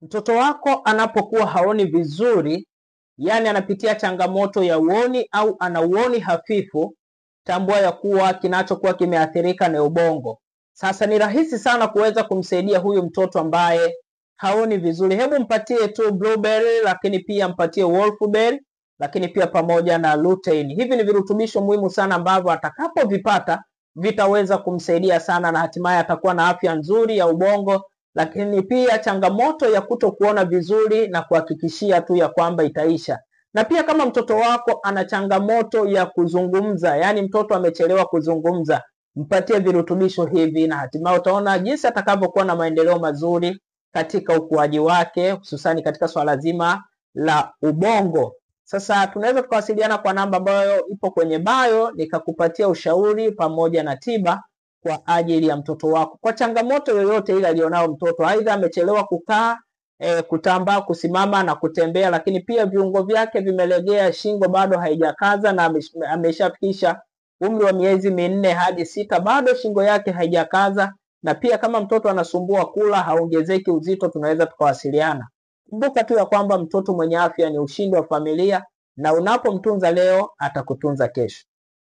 Mtoto wako anapokuwa haoni vizuri, yani anapitia changamoto ya uoni au ana uoni hafifu, tambua ya kuwa kinachokuwa kimeathirika ni ubongo. Sasa ni rahisi sana kuweza kumsaidia huyu mtoto ambaye haoni vizuri. Hebu mpatie tu blueberry, lakini pia mpatie wolfberry, lakini pia pamoja na lutein. Hivi ni virutubisho muhimu sana ambavyo atakapovipata vitaweza kumsaidia sana na hatimaye atakuwa na afya nzuri ya ubongo, lakini pia changamoto ya kutokuona vizuri na kuhakikishia tu ya kwamba itaisha. Na pia kama mtoto wako ana changamoto ya kuzungumza, yaani mtoto amechelewa kuzungumza, mpatie virutubisho hivi na hatimaye utaona jinsi atakavyokuwa na maendeleo mazuri katika ukuaji wake, hususani katika swala zima la ubongo. Sasa tunaweza tukawasiliana kwa namba ambayo ipo kwenye bio, nikakupatia ushauri pamoja na tiba kwa ajili ya mtoto wako kwa changamoto yoyote ile alionao mtoto, aidha amechelewa kukaa, kutambaa, kusimama na kutembea, lakini pia viungo vyake vimelegea, shingo bado haijakaza na ameshafikisha umri wa miezi 4 hadi 6, bado shingo yake haijakaza. Na pia kama mtoto anasumbua kula, haongezeki uzito, tunaweza tukawasiliana. Kumbuka tu ya kwamba mtoto mwenye afya ni ushindi wa familia, na unapomtunza leo atakutunza kesho.